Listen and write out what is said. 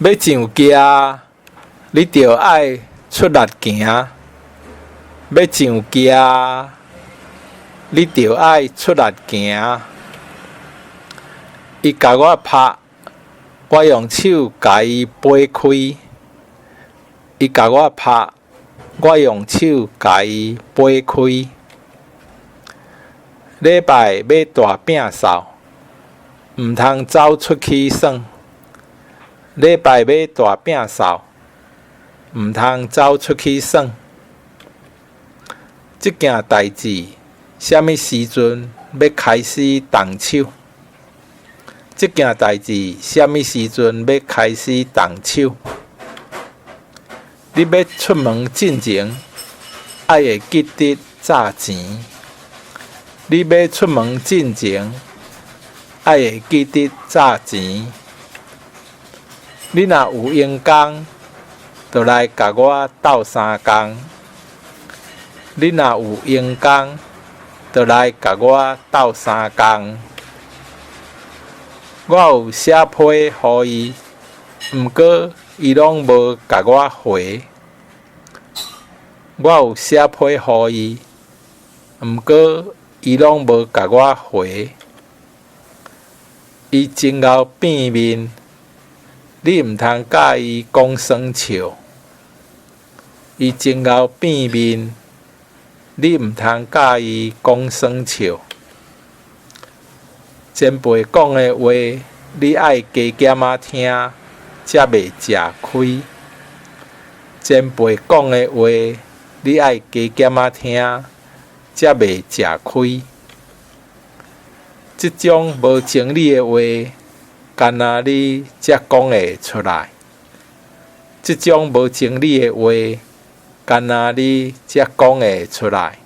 欲上崎，你著愛出力行。欲上崎，你著愛出力行。伊共我拍，我用手共伊掰開。伊共我拍，我用手共伊掰開。禮拜買大餅掃，毋通走出去耍。禮拜買大餅掃，毋通走出去耍。這件代誌啥物時陣欲開始動手？這件代誌啥物時陣欲開始動手？你欲出門進前，愛會記得紮錢。你欲出門進前，愛會記得紮錢。你若有閒工，就來共我鬥相共。你若有閒工，就來共我鬥相共。我有寫批予伊，毋過伊攏無共我回。我有寫批予伊，毋過伊攏無共我回。伊真𠢕變面，你毋通佮伊講耍笑。伊真𠢕變面，你毋通佮伊講耍笑。前輩講的話，你愛加減仔聽，才袂食虧。前輩講的話，你愛加減仔聽，才袂食虧。這種無情理的話，干焦你才講會出來。這種無情理的話，干焦你才講會出來。